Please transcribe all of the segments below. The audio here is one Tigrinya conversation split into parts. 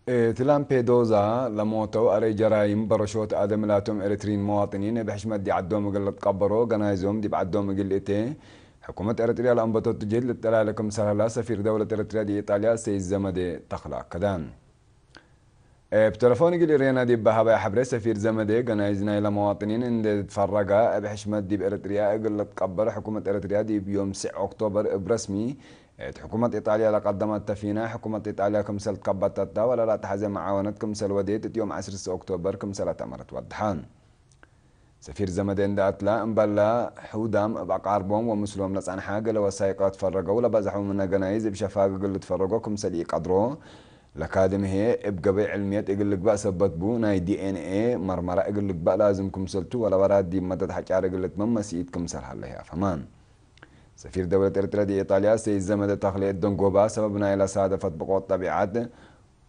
እቲ ላምፔዶዛ ለሞተው ኣረይ ጀራይም በረሾት ኣደም ላቶም ኤርትሪን መዋጥኒን እብ ሕሽመት ዲዓዶም እግል ልትቀበሮ ገናይዞም ዲብ ዓዶም እግል እቴ ሕኩመት ኤርትሪያ ለኣንበቶት ጅህድ ልጠላለ ክምሰል ሀላ ሰፊር ደውለት ኤርትሪያ ዲኢጣልያ ሰይድ ዘመዴ ተኽለ ኣከዳን። እብ ተለፎን እግል እሬና ዲብ በሃባይ ሐብሬ ሰፊር ዘመዴ ገናይዝ ናይ ለመዋጥኒን እንደ ትፈረጋ እብ ሕሽመት ዲብ ኤርትሪያ እግል ልትቀበር ሕኩመት ኤርትሪያ ዲብ ዮም ስዕ ኦክቶበር እብ ረስሚ እት ሕኩመት ኢጣልያ ለቀደመት ተፊና፣ ሕኩመት ኢጣልያ ክምሰል ትከበተታ ወላ ላተሐዘ መዓወነት ክምሰል ወዴት እት ዮም ዐስር ኦክቶበር ክምሰል ኣተመረት ወድሓ። ሰፊር ዘመደ እንደ ኣትላ እምበላ ሕውዳም እብ ኣቃርቦም ወምስሎም ለጸንሓ ገለ ወሳይቀ ትፈረገው ለበዘሐው ምነ ገናይዝ እብ ሸፋግ እግል ልትፈረጎ ክምሰል ኢቀድሮ ለካድም ህየ እብ ገበይ ዕልምየት እግል ልግባእ ሰበት ቡ ናይ ዲ ኤን ኤ መርመራ እግል ልግባእ ላዝም ክምሰልቱ ወለበራ ዲብ መደት ሐጫር እግል ልትመም መስኢት ክምሰል ሀለ ህየ ኣፈማን። ሰፊር ደውለት ኤርትራ ዲኢጣልያ ሰይድ ዘመደ ተኽሌ ደንጎባ ሰበብ ናይ ለሳደፈት ብቆት ጠቢዓት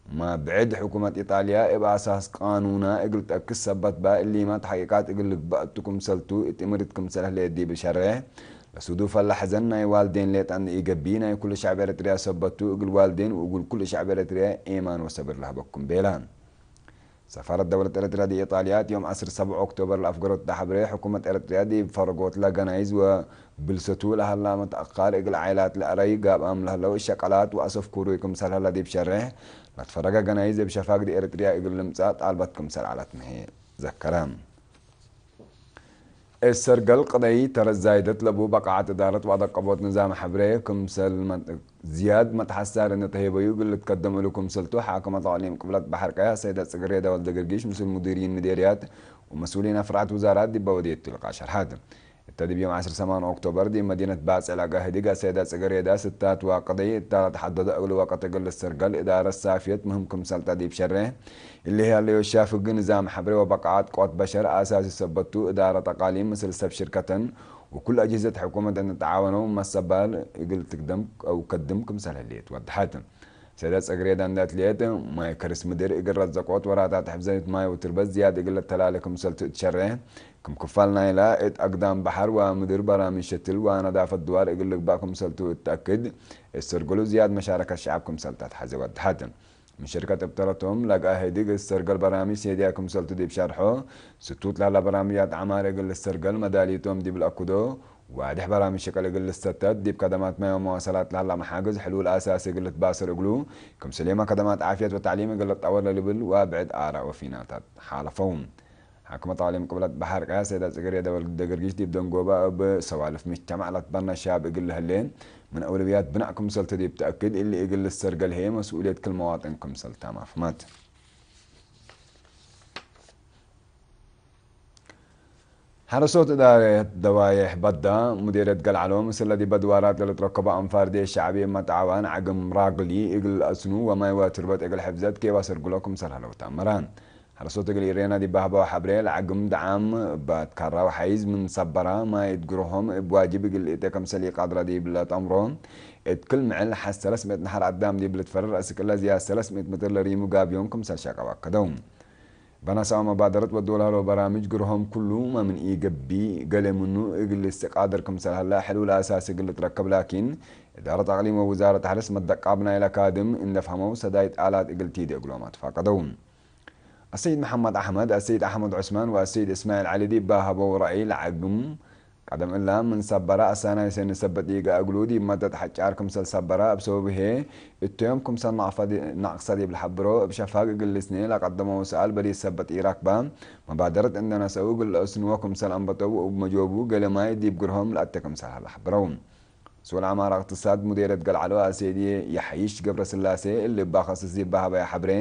ማ ብዕድ ሕኩመት ኢጣልያ እብ ኣሳስ ቃኑና እግል ጠክስ ሰበት ባ እሊማ ተሐቂቃት እግል ልግባእ እቱ ክምሰልቱ እት እምርት ክምሰል ህለ ዲብ ሸርሕ ለሱዱ ፈላ ሕዘን ናይ ዋልዴን ሌጣን ኢገቢ ናይ ኩሉ ሸዕብ ኤርትርያ ሰበቱ እግል ዋልዴን ወእግል ኩሉ ሸዕብ ኤርትርያ ኤማን ወሰብር ለህበኩም ቤላ። ሰፋረት ደውለት ኤርትራ ዲኢጣልያ እቲ ዮም ዐስር ሰብዕ ኦክቶበር ለኣፍገሮት ዳሕብሬ ሕኩመት ኤርትርያ ዲብ ፈረጎት ለገናይዝ ወብልሰቱ ለሀላ መትኣኻር እግል ዓይላት ለእረይ ጋብኣም ለህለው እሸቀላት ወኣሰፍኩሩ ክምሰል ሀላ ዲብ ሸርሕ ለትፈረገ ገናይዝ እብ ሸፋግ ዲኤርትርያ እግል ልምጻእ ጣልበት ክምሰል ዐለት ምሄ ዘከረ። እሰርገል ቅደይ ተረዛይደት ለቡ በቃዓት እዳረት ወአደቀቦት ንዛም ሐብሬ ክምሰል መ-፣ ዝያድ መትሐሳር እንተሄበዩ እግል ልትከደም እሉ ክምሰልቱ ሓክመት አቅሊም ቅብለት በሐር ቀያ ሰይደ ጽግሬ ደወልደ ግርጊሽ ምስል ሙዲሪን ምዴርያት ወመስኡሊን አፍራዓት ውዛራት ዲበ ወዴቱ ልቃ ሸርሐት። እተ ዲብ ዮም ዐስር ሰማን ኦክቶበር ዲብ መዲነት ባጽዕ ለአጋህድግ አሰይደ ጽግሬዳ ስታት ወቅደይ እታ ለተሐደደ እግል ወቀት እግል ልሰርገል እዳረት ሳፍየት ምህም ክምሰልታ ዲብ ሸሬ እሊ ህያለዮ ሻፍግ ንዛም ሐብሬ ወበቃዓት ቆት በሸር አሳሲ ሰበቱ እዳረት አቃሊም ምስል ሰብ ሽርከተን ወኩል አጅህዘት ሕኩመት እንተዓወነው መሰባል እግል ትግደም አው ከድም ክምሰል ህሌት ወድሐት። ሰደ ጸግሬዳ እንዳትሌት ማይ ከርስ ምድር እግል ረዘቆት ወራታት ሕፍዘት ማይ ወትርበት ዝያድ እግል ለተላለ ክምሰልቱ እትሸሬ ክም ክፋል ናይላ እት አግዳም በሐር ወምድር በራሚ ሸትል ወነዳፈት ድዋር እግል ልግባእ ክምሰልቱ እትአክድ እሰርገሉ ዝያድ መሻረከት ሸዓብ ክምሰልታ ተሐዘ ወድሐት። ምን ሽርከት እብተረቶም ለጋህድግ እሰርገል በራሚ ሴድያ ክምሰልቱ ዲብ ሸርሖ ስቱት ላላ በራምያት ዐማር እግል ልሰርገል መዳሊቶም ዲብ ለአክዶ ዋድሕ በራሚ ሸቀል እግል ልሰተት ዲብ ከደማት ማይ ወመዋሰላት ላላ መሓግዝ ሕሉል አሳሲ እግል ልትባሰር እግሉ ክምስሌማ ከደማት ዓፍየት ወተዕሊም እግል ልጠወር ለልብል ወብዕድ አራ ወፊናታት ሓለፈው። ሓክመት አቅሊም ቅብለት በሐር ቀያ ሰይዳ ጽገርያ ደበል ግደ ገርጊሽ ዲብ ደንጎባ እብ ሰዋልፍ ምጅተማዕ ለትበና ሻብ እግል ለህሌ ምን አውለብያት ብናዕ ክምሰልተ ዲብ ተአክድ እሊ እግል ልሰርገል ህየ መስኡልየት ክል መዋጥን ክምሰልታ ማፍመት። ሐረሶት እዳረት ደባይሕ በዳ ሙዴርየት ገልዓሎ ምስለ ዲበ ድዋራት ለልትረከቦ አንፋር ዴ ሸዕቢ መትዓዋን ዓግም ራግሊ እግል አስኑ ወማይ ወትርበት እግል ሕፍዘት ኬባ ሰርግሎ ክምሰል ሀለው ተአመራን። ሐረሶት እግል ኢሬና ዲበ ሀበው ሐብሬ ለዓግም ደዓም ባት ካራው ሐይዝ ምን ሰበራ ማይ እት ግርሆም እብ ዋጅብ እግል እጤ ከምሰል ኢቃድራ ዲብ ለጠምሮ እት ክል ምዕል ሐስ ሰለስ ምእት ነሐር አዳም ዲብ ልትፈርር አስቅለ ዝያድ ሰለስ ምእት ምትር ለሪሙ ጋብዮም ክምሰል ሸቀብ አከደው። በናሳው መባደረት ወዶላሮ በራምጅ ግርሆም ኩሉ መምን ኢገቢ ገሌ ምኑ እግል እስትቃድር ክምሰል ሀላ ሕሉል አሳሲ እግል ልትረከብ ላኪን እዳረት አቅሊም ወውዛረት ሐርስ መደቃብ ናይ ለካድም እንደፍሀመው ሰዳይት አላት እግል ቲድ እግሎም አትፋቀደው። አሰይድ መሐመድ አሕመድ፣ አሰይድ አሕመድ ዑስማን ወአሰይድ እስማኤል ዐሊ ዲባ ሀበው ረአይ ለዓግም ቀደም እላ ምን ሰበራ አሳናይ ሰኒ ሰበት ኢጋ እግሉ ዲብ መደት ሐጫር ክምሰል ሰበራ እብ ሰበብ ህዬ እቶም ክምሰል ናቅፈ ዲ-፣ ናቅሰ ዲብ ለሐብሮ እብ ሸፋግ እግል ልስኔ ለቀደመው ሰኣል በዲስ ሰበት ኢረክባ መባደረት እንደ ነሰኡ እግል ለአስንዎ ክምሰል አንበጠው እብ መጆቡ ገሌ ማይ ዲብ ግርሆም ለአተ ክምሰል ሀለ ሐብረው። ሱል አማራ እቅትሳድ ሙዴርየት ገልዓሎ አሴድዬ የሐይሽ ገብረስላሴ እሊ እባ ከስስ ዲባ ሀበያ ሐብሬ፣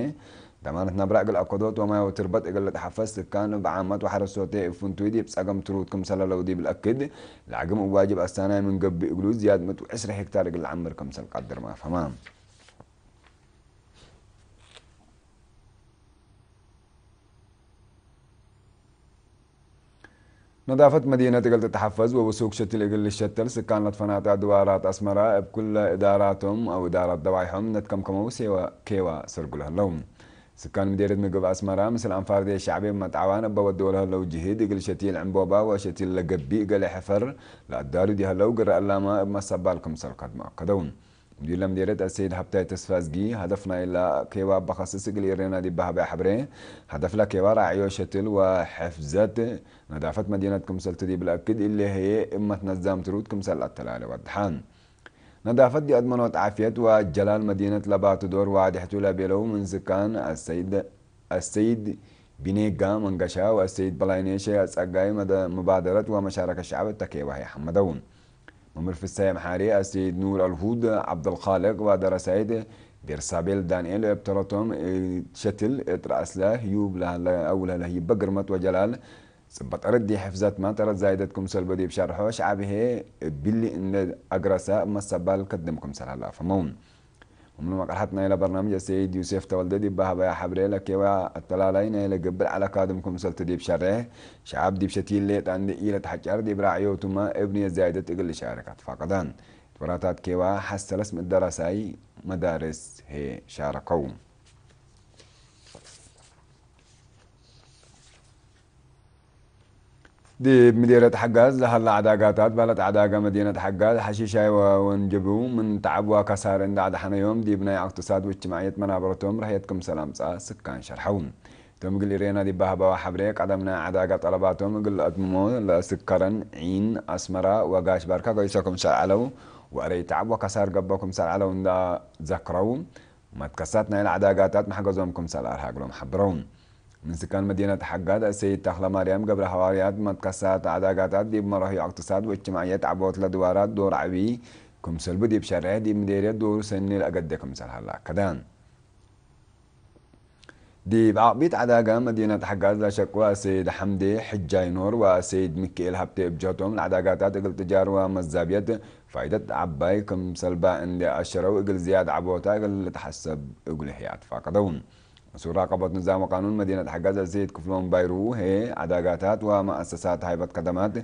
ደማነት ነብራ እግል አከዶት ወማይ ወትርበት እግል ልትሐፈዝ ስካን እብ ዓመት ወሐረሶቴ እብ ፍንቱይ ዲብ ጸገም ትሩት ክምሰል ሀለው ዲብ ለአክድ፣ ለዓግም እብ ዋጅብ አሳናይ ምን ገብእ እግሉ ዝያድ ምእት ወዕስራ ሄክታር እግል ለዐምር ክምሰል ቀድር ማፈማ። ነዳፈት መዲነት እግል ትትሐፈዝ ወብሱክ ሸትል እግል ልሸተል ስካን ለትፈናተ ድዋራት አስመራ እብ ኩለ እዳራቶም አው እዳራት ደባይሖም ነትከምከመው ሴዋ ኬዋ ሰርጉ ለህለው። ስካን ምዴርየት ምግብ አስመራ ምስል አንፋርዴ ሸዕቤ መጣዕዋን እበ ወደው ለህለው ጅህድ እግል ሸቲል ዕንቦባ ወሸቲል ለገቢእ ገሌ ሕፈር ለአዳሉ ዲህለው ግረ አላማ እብ መሰባል ክምሰል ከድመ አከደው። ዲለ ምዴረት ኣሰይድ ሃብታይ ተስፋ እዝጊ፣ ሀደፍ ናይላ ኬባ በኸስስ እግል ኢሬና ዲባ ሀባይ ሐብሬ፣ ሀደፍላ ኬባ ራዕዮ ሸትል ወሕፍዘት ነዳፈት መዲነት ክምሰልቱ ዲብል ኣክድ ኢሌ ህዬ እመት ነዛም ትሩት ክምሰል ኣተላለ ወድሓን። ነዳፈት ዲኣድመኖት ዓፍየት ወጀላል መዲነት ለባቱ ዶር ዋድሕቱ ለቤለው ምን ስካን ኣሰይድ السيد بنيقا منقشة والسيد بلاينيشة السقاي مبادرة ومشاركة الشعب التكيوهي حمدون. ممر في السيم حاري السيد نور الهود عبد الخالق ودرسايد بيرسابيل دانيال ابترتهم شتل اترأس له يوب له أول له يبقرمت وجلال صبت أردي حفزت ما ترى زايدتكم سلبدي بشرحه شعبه باللي إن أجرسا ما السبال قدمكم سلالة فمون. ومن مقرحتنا إلى برنامج السيد يوسف تولددي بهبايا حبري لكيوا التلالين إلى قبل على كادم كمسل تديب شره شعب ديب شتيل ليت عند إيلة حجر ديب راعيوتما ابن زايدة تقل شاركات فقدان تبراتات كيوا حسلس مدرساي مدارس هي شاركوا. ዲብ ምዴረት ሓጋዝ ለሃላ ዕዳጋታት ባለት ዕዳጋ መዲነት ሓጋዝ ሓሺሻይ ወወንጀቡ ምን ተዓብ ወከሳር እንዳ ኣድሓነዮም ዲብ ናይ እቅትሳድ ወእጅትማዕየት መናበረቶም ረህየት ክምሰል ኣምጽኣ ስካን ሸርሐው። እቶም እግል ኢሬና ዲብ ባህባዊ ሓብሬ ቀደም ናይ ዕዳጋ ጠለባቶም እግል ኣድምሞ ለስከረን ዒን ኣስመራ ወጋሽ ባርካ ገይሶ ክምሰል ዓለው ወእረይ ተዓብ ወከሳር ገቦ ክምሰል ዓለው እንዳ ዘክረው መትከሳት ናይላ ዕዳጋታት መሕገዞም ክምሰል ኣርሃግሎም ሓብረው። ምስካን መዲነት ሓጋዝ ሰይድ ተኽለ ማርያም ገብረ ሃዋርያት መትከሳት ዕዳጋታት ዲብ መራሂ እቅትሳድ ወእጅትማዕየት ዓቦት ለድዋራት ዶር ዓቢ ክምሰልቡ ዲብ ሸርሕ ዲብ ምዴርየት ዶሩ ሰኒ ለአገደ ክምሰል ሃላ ከዳን። ዲብ ዓቅቢት ዕዳጋ መዲነት ሓጋዝ ለሸቁ ሰይድ ሓምዴ ሕጃይ ኖር ወሰይድ ሚካኤል ሃብቴ እብጀቶም ለዕዳጋታት እግል ትጃር ወመዛብየት ፋይደት ዓባይ ክምሰልባ እንዴ ኣሸረው እግል ዝያድ ዓቦታ እግል ልትሓሰብ እግሉ ህያት ፋቀደው። مسؤول راقبة نظام وقانون مدينة حجاز السيد كفلون بايرو هي عداقاتات ومؤسسات هيئة خدمات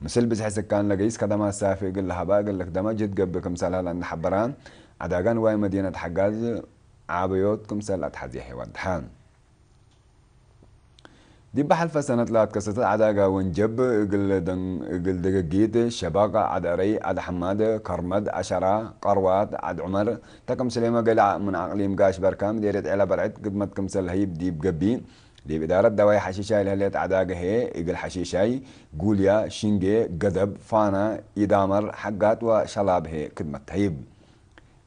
مثل بزح سكان لقيس خدمات سافي قل هبا قل لك دمجت قبل كمسال هلا نحبران عداقان واي مدينة حجاز عابيوت كمسال أتحزي هي ودحان. ዲብ ሓልፈ ሰነት ለኣትከሰተ ዕዳጋ ወንጀብ እግል ደን-፣ እግል ደገጊት፣ ሸባቕ፣ ዓድ ኣረይ፣ ዓድ ሓማድ፣ ከርመድ፣ ኣሸራ፣ ቀርዋት፣ ዓድ ዑመር፣ ተከም ስሌማ ገሊዓ ምን ኣቅሊም ጋሽ በርካ ምዴርየት ዔላ በርዕድ ግድመት ክምሰል ለህይብ ዲብ ገቢ፣ ዲብ እዳረት ደዋይ ሓሺሻይ ለህሌት ዕዳጋ ህዬ እግል ሓሺሻይ፣ ጉልያ፣ ሽንጌ፣ ገደብ፣ ፋና፣ ኢዳመር፣ ሓጋት ወሸላብ ህዬ ክድመት ተህይብ።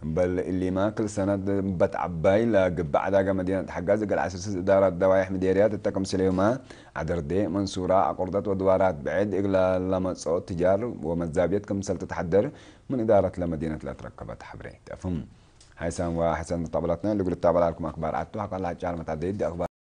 እምበል እሊማ ክል ሰነት በት ዓባይ ለግብእ ዕዳጋ መዲነት ሓጋዝ እግል ዓስስስ እዳራት ደዋይሕ ምዴርያት እተ ክምስሌሁማ ዓደርዴ፣ መንሱራ፣ ኣቁርደት ወድዋራት ብዕድ እግለ ለመጽኦ ትጃር ወመዛብየት ክምሰል ትትሓደር ምን እዳረት ለመዲነት ለትረከበት ሓብሬ ተፍም። ሓይሳም ወሓሰን ተጣበላትና ልግል ተባላልኩም ኣክባር ዓቱ ሓቃላ ጫር መታደይድ ኣክባር